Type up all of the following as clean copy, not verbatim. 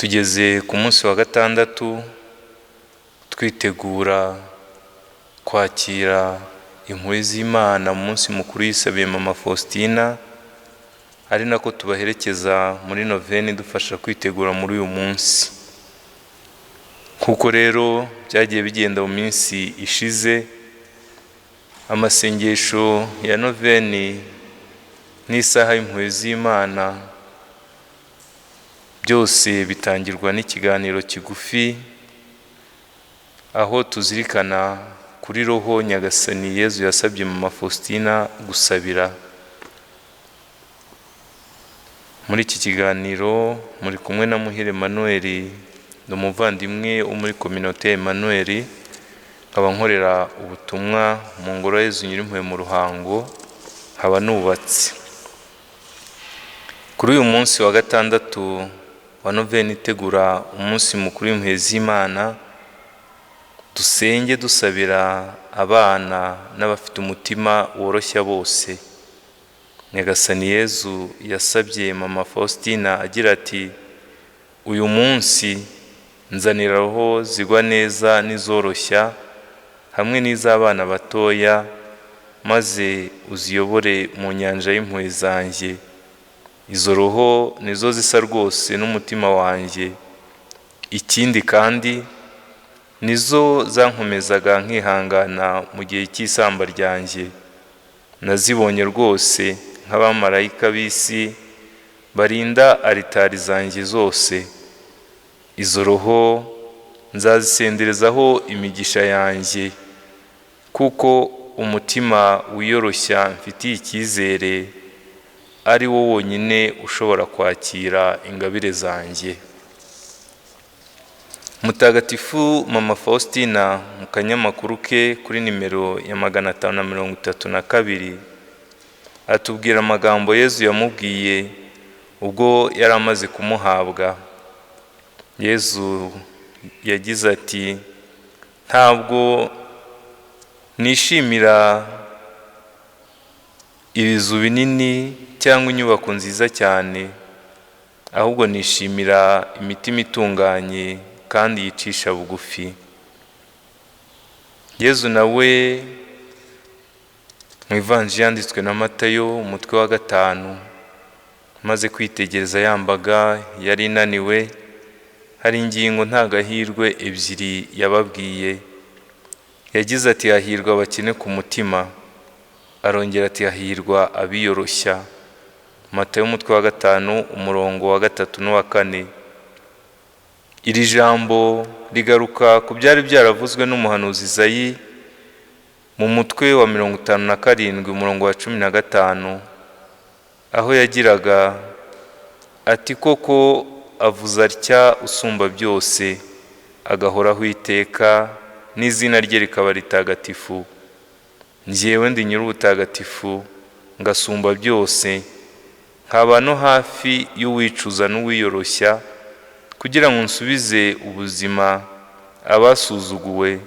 Tugeze ku munsi wa gatandatu twitegura kwakira impuhwe z'Imana mu munsi mukuru yisabiye Mama Faustina, ari nako tubaherekeza muri noveni idufasha kwitegura muri uyu munsi. Nk'uko rero byagiye bigenda mu minsi ishize, amasengesho ya noveni n'isaha y'impuhwe z'Imana byose bitangirwa n'ikiganiro kigufi, aho tuzirikana kuri roho Nyagasani Yezu yasabye Mama Faustina gusabira. Muri iki kiganiro muri kumwe na Muhire Emmanuel, ni umuvandimwe wo muri Communauté Emmanuel, nkaba nkorera ubutumwa mu Ngoro ya Yezu Nyirimpuhwe mu Ruhango, nkaba nubatse. Kuri uyu munsi wa gatandatu wa noveni itegura umunsi mukuru w'impuhwe z'Imana, dusenge dusabira abana n'abafite umutima woroshya bose. Nyagasani Yezu yasabye Mama Faustina agira ati: uyu munsi nzanira roho zigwa neza n'izoroshya hamwe n'iz'abana batoya, maze uziyobore mu nyanja y'impuhwe zanjye. Izo roho nizo zisa rwose n'umutima wanjye. Ikindi kandi nizo zankomezaga nkihangana mu gihe cy'isamba ryanjye. Nazibonye rwose nk'abamarayika b'isi barinda aritari zanjye zose. Izo roho nzazisenderezaho imigisha yanjye, kuko umutima wiyoroshya mfitiye icyizere ari wo wonyine ushobora kwakira ingabire zanjye. Mutagatifu Mama Faustina mu kanyamakuru ke kuri nimero ya 532 atubwira amagambo Yezu yamubwiye ubwo yari amaze kumuhabwa. Yezu yagize ati: ntabwo nishimira ibizu binini cyangwa inyubako nziza cyane, ahubwo nishimira imitima itunganye kandi yicisha bugufi. Yezu nawe mu ivanjiri yanditswe na Matayo umutwe wa 5, maze kwitegereza yambaga yari inaniwe, hari ingingo ntagahirwe ebyiri yababwiye. Yagize ati: hahirwa abakene ku mutima. Arongera ati: hahirwa abiyoroshya. Matayo umutwe wa 5 umurongo wa 3 n'uwa 4. Iri jambo rigaruka ku byari byaravuzwe n'umuhanuzi Izayi mu mutwe wa 57 umurongo wa 15, aho yagiraga ati: koko avuze atya usumba byose, agahoraho iteka, n'izina rye rikaba ritagatifu. Njyewe ndi nyir'ubutagatifu, ngasumba byose, nkaba no hafi y'uwicuza n'uwiyoroshya, kugira ngo nsubize ubuzima abasuzuguwe,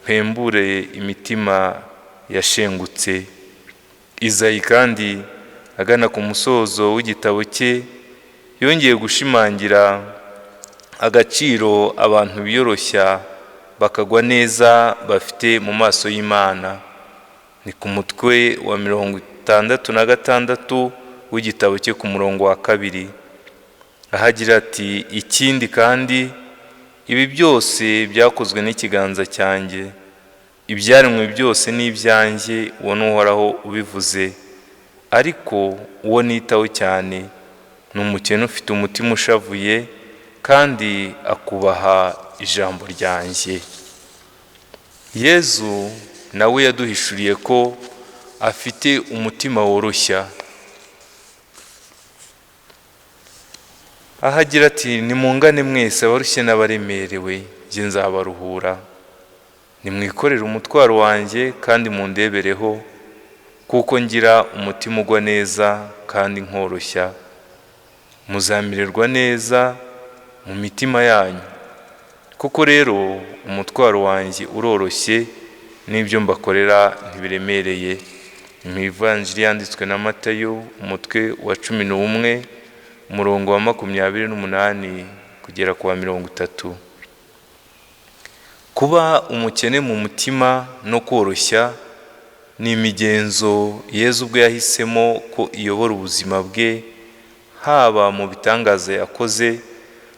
mpembure imitima yashengutse. Izayi kandi agana ku musozo w'igitabo cye yongeye gushimangira agaciro abantu biyoroshya bakagwa neza bafite mu maso y'Imana. Ni ku mutwe wa 66 w'igitabo cye ku murongo wa 2, ahagira ati: ikindi kandi ibi byose byakozwe n'ikiganza cyanjye, ibyaremwe byose ni ibyanjye, uwo ni Uhoraho ubivuze. Ariko uwo nitaho cyane ni umukene ufite umutima ushavuye kandi akubaha ijambo ryanjye. Yezu nawe yaduhishuriye ko afite umutima woroshya, aho agira ati: nimungane mwese abarushye n'abaremerewe, njye nzabaruhura. Nimwikorere umutwaro wanjye kandi mundebereho, kuko ngira umutima ugwa neza kandi nkoroshya. Muzamererwa neza mu mitima yanyu. Kuko rero umutwaro wanjye uroroshye, n'ibyo mbakorera ntibiremereye. Mu ivanjiri yanditswe na Matayo umutwe wa 11 umurongo wa 28 kugera ku wa 30. Kuba umukene mu mutima no koroshya ni imigenzo Yezu ubwe yahisemo ko iyobora ubuzima bwe, haba mu bitangaza yakoze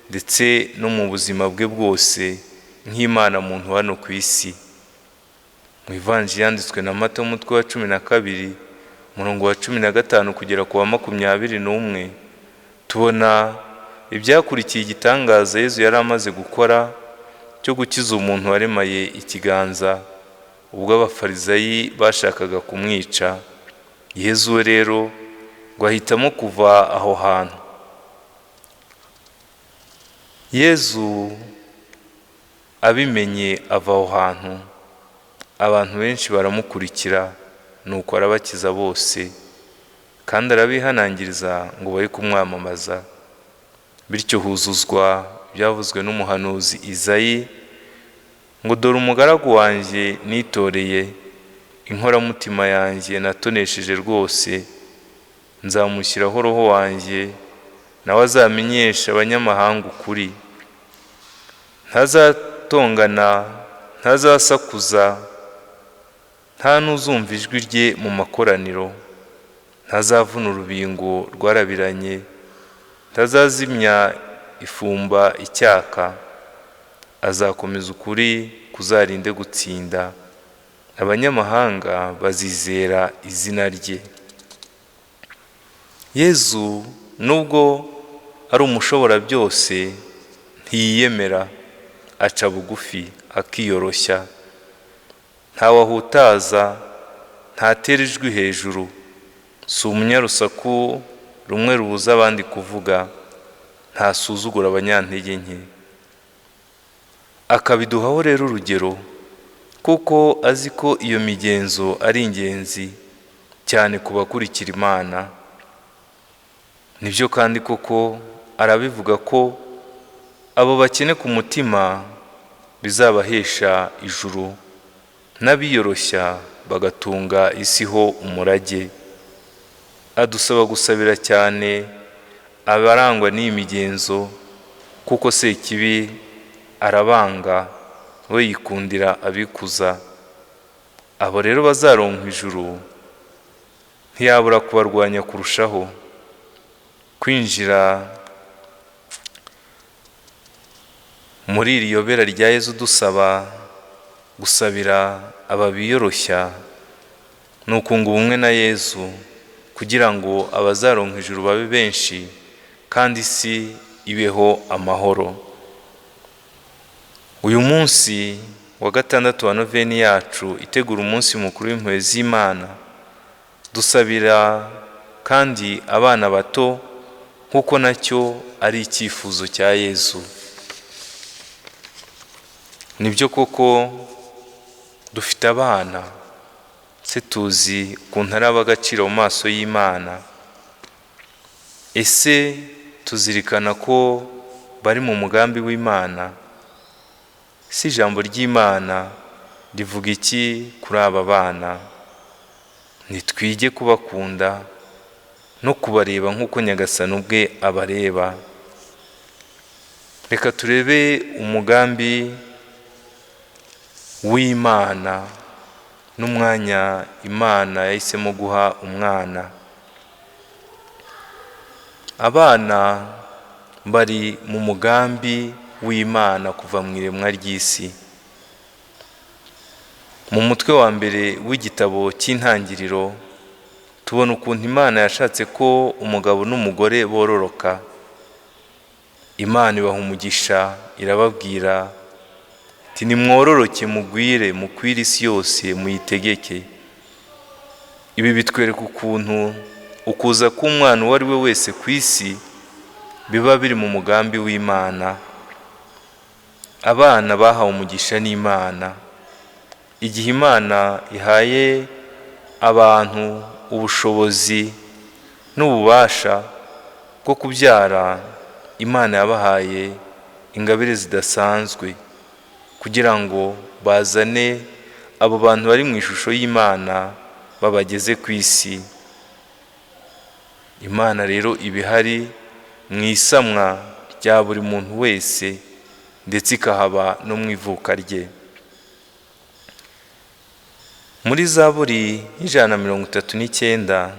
ndetse no mu buzima bwe bwose nk'Imana muntu hano ku isi. Mu ivanjiri yanditswe na Matayo umutwe wa 12 umurongo wa 15 kugera ku wa 21, tubona ibyakurikiye igitangaza Yezu yari amaze gukora cyo gukiza umuntu waremaye ikiganza ubwo abafarizayi bashakaga kumwica. Yezu we rero ngo ahitamo kuva aho hantu. Yezu abimenye ava aho hantu, abantu benshi baramukurikira, nuko arabakiza bose, kandi arabihanangiriza ngo baye kumwamamaza. Bityo huzuzwa ibyavuzwe n'umuhanuzi Izayi ngo: dore umugaragu wanjye nitoreye, inkoramutima yanjye natonesheje rwose, nzamushyiraho roho wanjye, nawe azamenyesha abanyamahanga ukuri. Ntazatongana, ntazasakuza, nta n'uzumva ijwi rye mu makoraniro, ntazavuna urubingo rwarabiranye, ntazazimya ifumba icyaka, azakomeza ukuri kuzarinde gutsinda, abanyamahanga bazizera izina rye. Yezu nubwo ari umushobora byose ntiyiyemera, aca bugufi akiyoroshya, ntawahutaza, ntatera ijwi hejuru, si umunyarusaku rumwe rubuza abandi kuvuga, ntasuzugura abanyantege nke. Akabiduhaho rero urugero, kuko azi ko iyo migenzo ari ingenzi cyane ku bakurikira Imana. Nibyo kandi koko arabivuga ko abo bakene ku mutima bizabahesha ijuru, n'abiyoroshya bagatunga isi ho umurage. Adusaba gusabira cyane abarangwa n'iyi migenzo, kuko Sekibi arabanga, we yikundira abikuza. Abo rero bazaronka ijuru, ntiyabura kubarwanya kurushaho. Kwinjira muri iri yobera rya Yezu dusaba gusabira aba biyoroshya ni ukunga ubumwe na Yezu, kugira ngo abazaronka ijuru babe benshi kandi isi ibeho amahoro. Uyu munsi wa 6 wa noveni yacu itegura umunsi mukuru w'impuhwe z'Imana, dusabira kandi abana bato nk'uko nacyo ari icyifuzo cya Yezu. Nibyo koko dufite abana, se tuzi ukuntu ari ab'agaciro mu maso y'Imana. Ese tuzirikana ko bari mu mugambi w'Imana? Si ijambo ry'Imana rivuga iki kuri aba bana? Nitwige kubakunda no kubareba nk'uko Nyagasani ubwe abareba. Reka turebe umugambi w'Imana n'umwanya Imana yahisemo guha umwana. Abana bari mu mugambi w'Imana kuva mu iremwa ry'isi. Mu mutwe wa mbere w'igitabo cy'Intangiriro tubona ukuntu Imana yashatse ko umugabo n'umugore bororoka. Imana ibaha umugisha, irababwira iti: nimwororoke mugwire, mukwire isi yose, muyitegeke. Ibi bitwereka ukuntu ukuza k'umwana uwo ari we wese ku isi biba biri mu mugambi w'Imana. Abana bahawe umugisha n'Imana. Igihe Imana ihaye abantu ubushobozi n'ububasha bwo kubyara, Imana yabahaye ingabire zidasanzwe kugira ngo bazane abo bantu bari mu ishusho y'Imana babageze ku isi. Imana rero iba ihari mu isamwa rya buri muntu wese, ndetse ikahaba no mu ivuka rye. Muri Zaburi 139,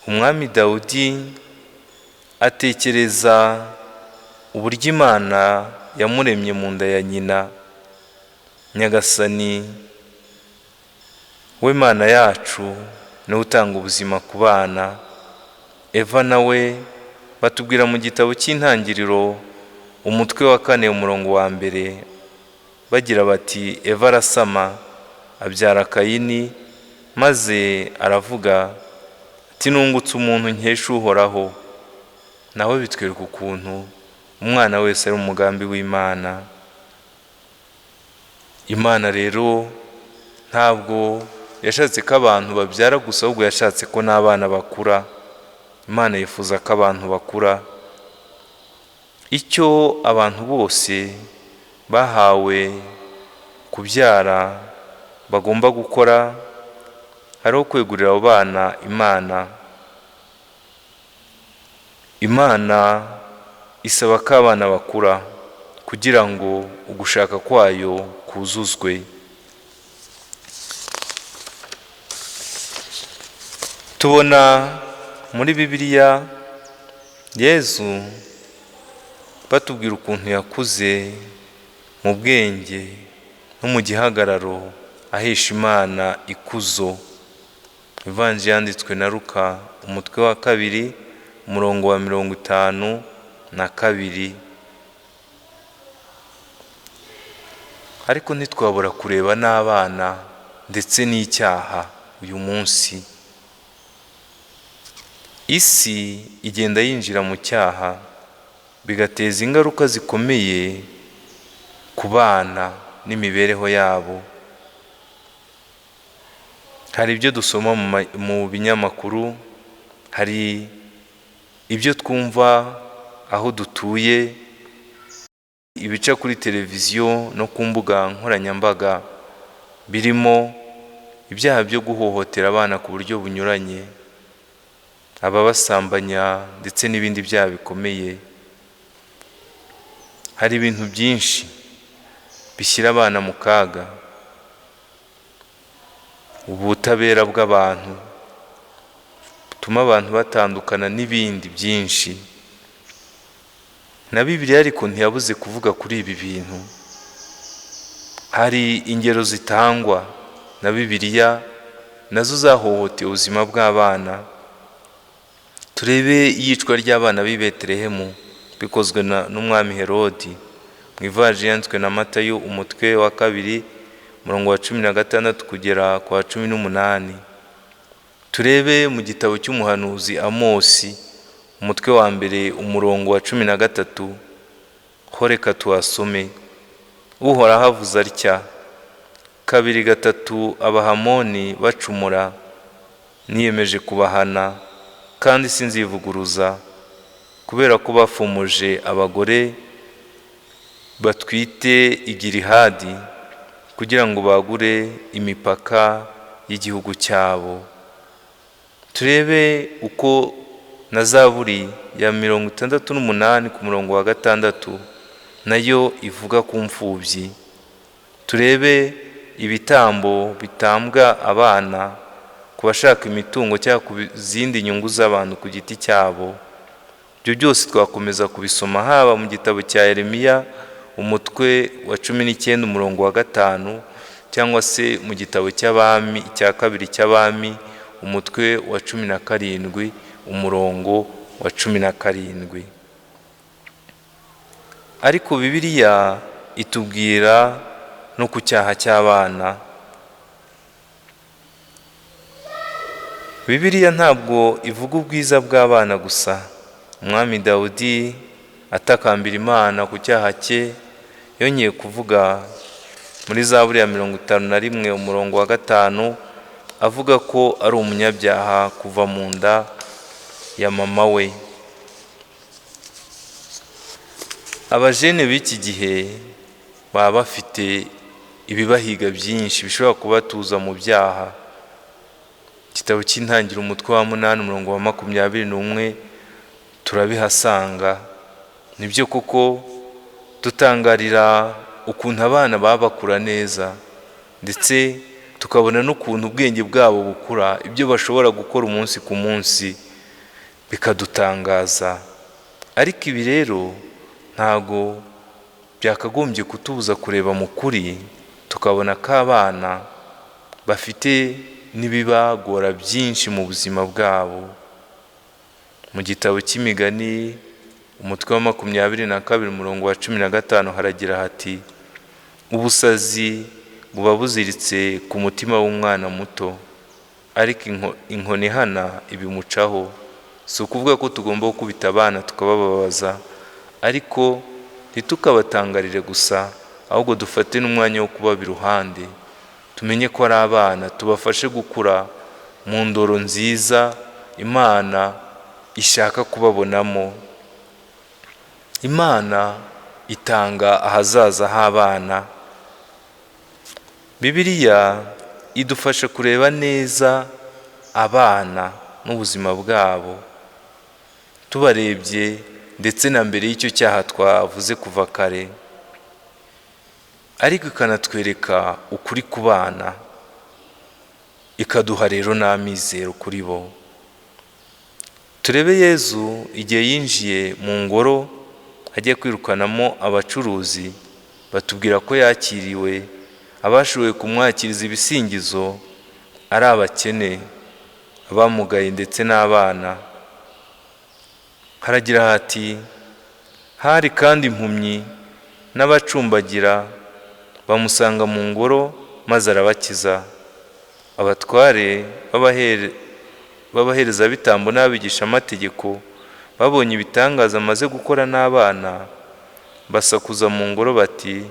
Umwami Dawudi atekereza uburyo Imana yamuremye mu nda ya nyina. Nyagasani we Mana yacu, niwe utanga ubuzima ku bana. Eva nawe batubwira mu gitabo cy'Intangiriro umutwe wa 4 umurongo wa 1, bagira bati: Eva arasama abyara Kayini, maze aravuga ati: nungutse umuntu nkesha Uhoraho. Nawe bitwereka ukuntu umwana wese ari umugambi w'Imana. Imana rero ntabwo yashatse ko abantu babyara gusa, ahubwo yashatse ko n'abana bakura. Imana yifuza ko abantu bakura. Icyo abantu bose bahawe kubyara bagomba gukora, hariho kwegurira abo bana Imana. Imana isaba ko abana bakura kugira ngo ugushaka kwayo kuzuzwe. Tubona muri Bibiliya Yezu batubwira ukuntu yakuze mu bwenge no mu gihagararo, ahesha Imana ikuzo. Ivanjiri yanditswe na Luka umutwe wa 2 umurongo wa 52. Ariko ntitwabura kureba n'abana ndetse n'icyaha uyu munsi. Isi igenda yinjira mu cyaha, bigateza ingaruka zikomeye ku bana n'imibereho yabo. Hari ibyo dusoma mu binyamakuru, hari ibyo twumva aho dutuye, ibica kuri televiziyo no ku mbuga nkoranyambaga, birimo ibyaha byo guhohotera abana ku buryo bunyuranye, ababasambanya ndetse n'ibindi byaha bikomeye. Hari ibintu byinshi bishyira abana mu kaga. Ubutabera bw'abantu butuma abantu batandukana n'ibindi byinshi. Na Bibiliya ariko ntiyabuze kuvuga kuri ibi bintu. Hari ingero zitangwa na Bibiliya nazo zahohoteye ubuzima bw'abana. Turebe iyicwa ry'abana b'i Betelehemu bikozwe n'umwami Herodi. Mu ivanjiri yanditswe na Matayo umutwe wa 2 umurongo wa 16 kugera ku wa 18. Turebe mu gitabo cy'umuhanuzi Amosi umutwe wa 1 umurongo wa 13, ho reka tuhasome. Uhoraho avuze atya: 2 3 Abahamoni bacumura, niyemeje kubahana kandi sinzivuguruza, kubera ko bafumuje abagore batwite i Gilihadi kugira ngo bagure imipaka y'igihugu cyabo. Turebe uko na Zaburi ya 68 ku murongo wa 6 nayo ivuga ku mfubyi. Turebe ibitambo bitambwa abana ku bashaka imitungo cyangwa ku zindi nyungu z'abantu ku giti cyabo. Ibyo byose twakomeza kubisoma haba mu gitabo cya Yeremiya umutwe wa 19 umurongo wa 5, cyangwa se mu gitabo cy'Abami cya 2 cy'Abami umutwe wa 17 umurongo wa 17. Ariko Bibiliya itubwira no ku cyaha cy'abana. Bibiliya ntabwo ivuga ubwiza bw'abana gusa. Umwami Dawudi atakambira Imana ku cyaha cye, yongeye kuvuga muri Zaburi ya 51 umurongo wa 5, avuga ko ari umunyabyaha kuva mu nda ya mama we. Abajene b'iki gihe baba bafite ibibahiga byinshi bishobora kubatuza mu byaha. Igitabo cy'Intangiriro umutwe wa 8 umurongo wa 21 turabihasanga. Nibyo koko dutangarira ukuntu abana baba bakura neza, ndetse tukabona n'ukuntu ubwenge bwabo bukura, ibyo bashobora gukora umunsi ku munsi bikadutangaza. Ariko ibi rero ntago byakagombye kutubuza kureba mu kuri, tukabona ko abana bafite n'ibibagora byinshi mu buzima bwabo. Mu gitabo cy'Imigani umutwe wa 22 umurongo wa 15 haragira hati: ubusazi buba buziritse ku mutima w'umwana muto, ariko inkoni ihana ibimucaho. Si ukuvuga ko tugomba gukubita abana tukabababaza, ariko ntitukabatangarire gusa, ahubwo dufate n'umwanya wo kubaba iruhande, tumenye ko ari abana, tubafashe gukura mu ndoro nziza Imana ishaka kubabonamo. Imana itanga ahazaza h'abana. Bibiliya idufasha kureba neza abana n'ubuzima bwabo, tubarebye ndetse na mbere y'icyo cyaha twavuze kuva kare, ariko ikanatwereka ukuri ku bana, ikaduha rero n'amizero kuri bo. Turebe Yezu igihe yinjiye mu ngoro ajya kwirukanamo abacuruzi, batubwira ko yakiriwe, abashoboye kumwakiriza ibisingizo ari abakene, abamugaye ndetse n'abana. Haragira hati: hari kandi impumyi n'abacumbagira bamusanga mu ngoro maze arabakiza. Abatware b'abaherezabitambo n'abigishamategeko babonye ibitangaza amaze gukora n'abana, basakuza mu ngoro bati: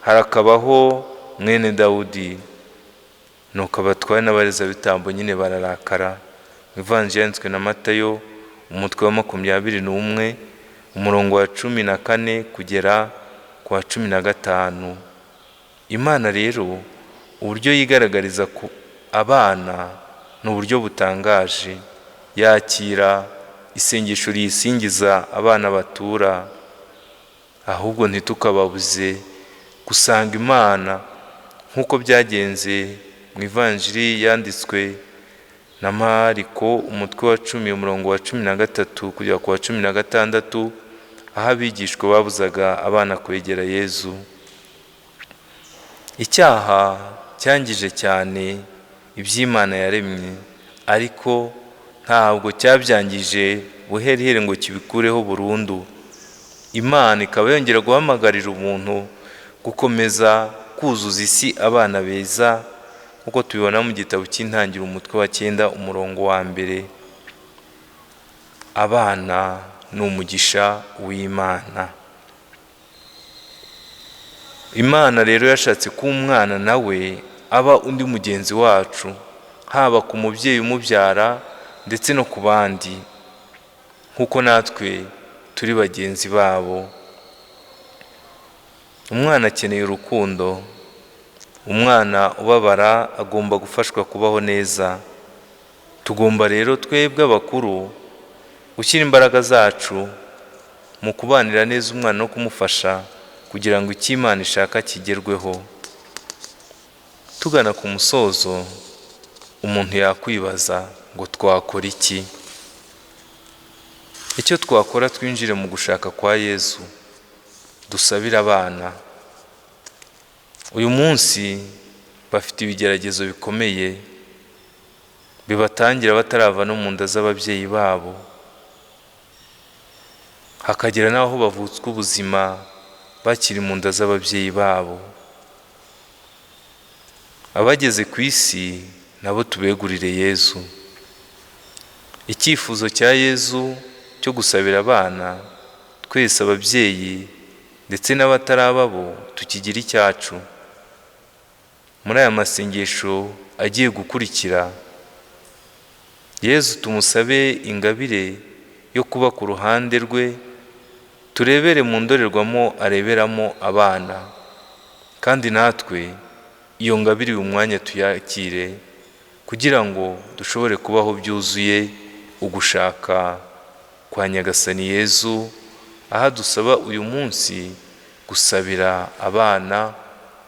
harakabaho mwene Dawudi. Nuko abatware n'abaherezabitambo nyine bararakara. Ivanjiri yanditswe na Matayo umutwe wa 21 umurongo wa 14 kugera ku wa 15. Imana rero uburyo yigaragariza ku abana ni uburyo butangaje. Yakira isengesho riyisingiza abana batura, ahubwo ntitukababuze gusanga Imana nk'uko byagenze mu Ivanjiri yanditswe na Mariko umutwe wa 10 umurongo wa 13 kugera ku wa 16, aho abigishwa babuzaga abana kwegera Yezu. Icyaha cyangije cyane iby'Imana yaremye, ariko ntabwo cyabyangije buherihere ngo kibikureho burundu. Imana ikaba yongera guhamagarira umuntu gukomeza kuzuza isi abana beza, nk'uko tubibona mu gitabo cy'Intangiriro umutwe wa 9 umurongo wa 1. Abana ni umugisha w'Imana. Imana rero yashatse ko umwana nawe aba undi mugenzi wacu, haba ku mubyeyi umubyara ndetse no ku bandi, nk'uko natwe turi bagenzi babo. Umwana akeneye urukundo. Umwana ubabara agomba gufashwa kubaho neza. Tugomba rero twebwe abakuru gushyira imbaraga zacu mu kubanira neza umwana no kumufasha kugira ngo icyo Imana ishaka kigerweho. Tugana ku musozo, umuntu yakwibaza ngo twakora iki? Icyo twakora, twinjire mu gushaka kwa Yezu, dusabire abana. Uyu munsi bafite ibigeragezo bikomeye bibatangira batarava no mu nda z'ababyeyi babo, hakagera n'aho bavutswa ubuzima bakiri mu nda z'ababyeyi babo. Abageze ku isi nabo tubegurire Yezu. Icyifuzo cya Yezu cyo gusabira abana, twese ababyeyi ndetse n'abatarababo tukigira icyacu. Muri aya masengesho agiye gukurikira, Yezu tumusabe ingabire yo kuba ku ruhande rwe, turebere mu ndorerwamo areberamo abana, kandi natwe iyo ngabire uyu mwanya tuyakire kugira ngo dushobore kubaho byuzuye ugushaka kwa Nyagasani Yezu. Aha dusaba uyu munsi gusabira abana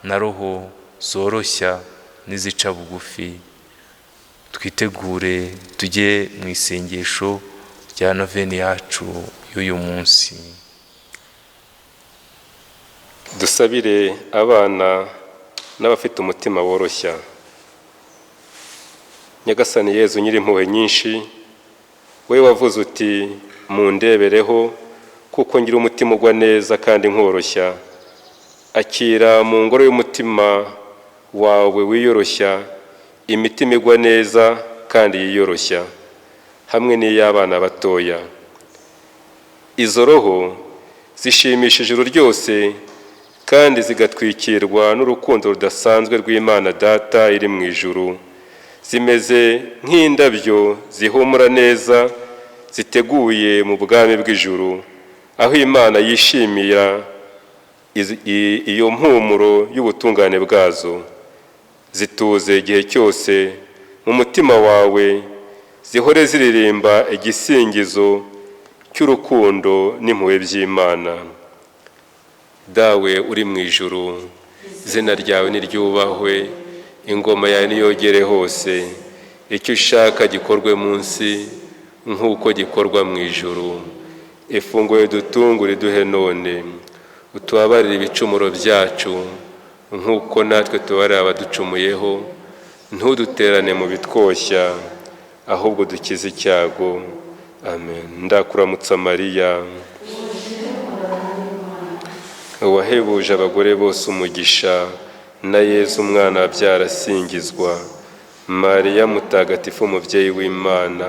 na roho zoroshya n'izica bugufi. Twitegure tujye mu isengesho rya noveni yacu y'uyu munsi. Dusabire abana n'abafite umutima woroshya. Nyagasani Yezu nyir'impuhwe nyinshi, we wavuze uti mundebereho kuko ngira umutima ugwa neza kandi nkoroshya, akira mu ngoro y'umutima wawe wiyoroshya imitima igwa neza kandi yiyoroshya, hamwe n'iy'abana batoya. Izo roho zishimisha ijuru ryose kandi zigatwikirwa n'urukundo rudasanzwe rw'Imana Data iri mu ijuru, zimeze nk'indabyo zihumura neza ziteguye mu bwami bw'ijuru, aho Imana yishimira iyo mpumuro y'ubutungane bwazo. Zituze igihe cyose mu mutima wawe, zihore ziririmba igisingizo cy'urukundo n'impuhwe by'Imana. Dawe uri mu ijuru, izina ryawe niryubahwe, ingoma yawe niyogere hose, icyo ushaka gikorwe munsi nk'uko gikorwa mu ijuru. Ifunguro dutungure duhe none, utubabarire ibicumuro byacu nk'uko natwe tubarira abaducumuyeho, ntuduterane mu bitwoshya, ahubwo dukize icyago. Amen. Ndakuramutsa Mariya, wahebuje abagore bose umugisha, na Yezu umwana wabyara asingizwa. Mariya mutagatifu umubyeyi w'Imana,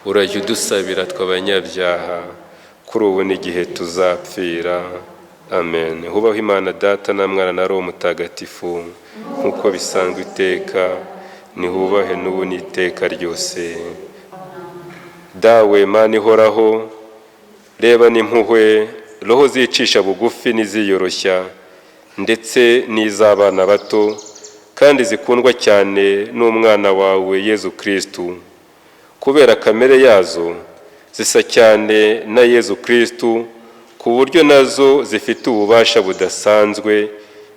urajya udusabira tw'abanyabyaha, kuri ubu n'igihe tuzapfira. Amen. Hubaho Imana Data na Mwana na Roho Mutagatifu, nk'uko bisanzwe iteka, nihubahe n'ubu n'iteka ryose. Dawe Mana ihoraho, reba n'impuhwe roho zicisha bugufi n'iziyoroshya, ndetse n'iz'abana bato, kandi zikundwa cyane n'umwana wawe Yezu Kristu. Kubera kamere yazo zisa cyane na Yezu Kristu, ku buryo nazo zifite ububasha budasanzwe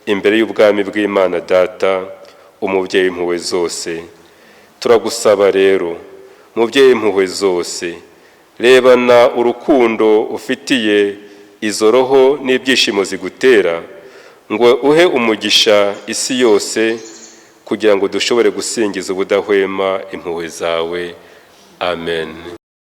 imbere y'ubwami bw'Imana Data, umubyeyi impuhwe zose. Turagusaba rero, mubyeyi impuhwe zose, rebana urukundo ufitiye izo roho n'ibyishimo zigutera, ngo uhe umugisha isi yose, kugira ngo dushobore gusingiza ubudahwema impuhwe zawe. Amen.